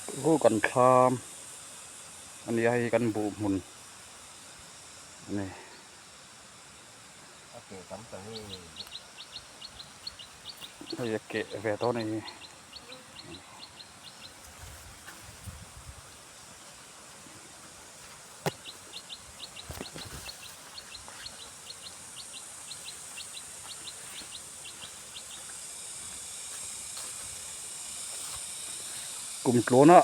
Khu kan thlam a ni a hei kan buh hmun a ni. A keh tam ta nge. Hei a keh ve tawh a ni hi. Kum tluana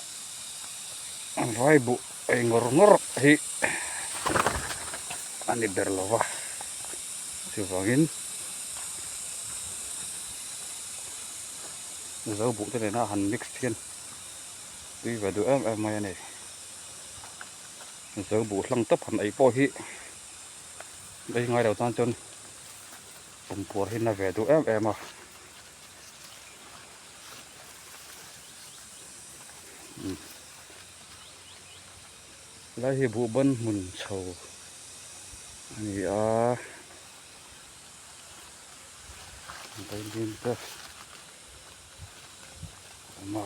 vai buh ei ngawr ngawr hi a ni ber lo va chuvangin zo buh te nena han mix hian tui ve duh em em mai a ni zo buh hlang tawp han ei pawh hi ei ngai lo tan chuan pumpuar hi na ve duh em em a. Helai hi buhban hmun chho a ni a vaimim te a awm a.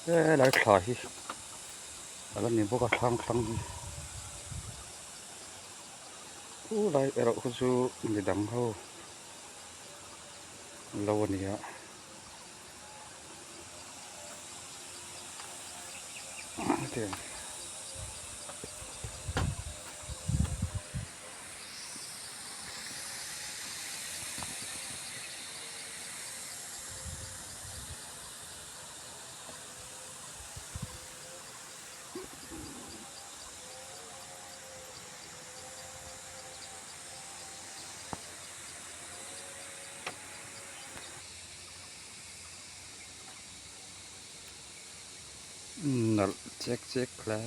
Helai thla hi a la ni bawk a thlang thlang hi chu lai erawh khu chu midang ho lo a ni a. Nalh chek chek hle.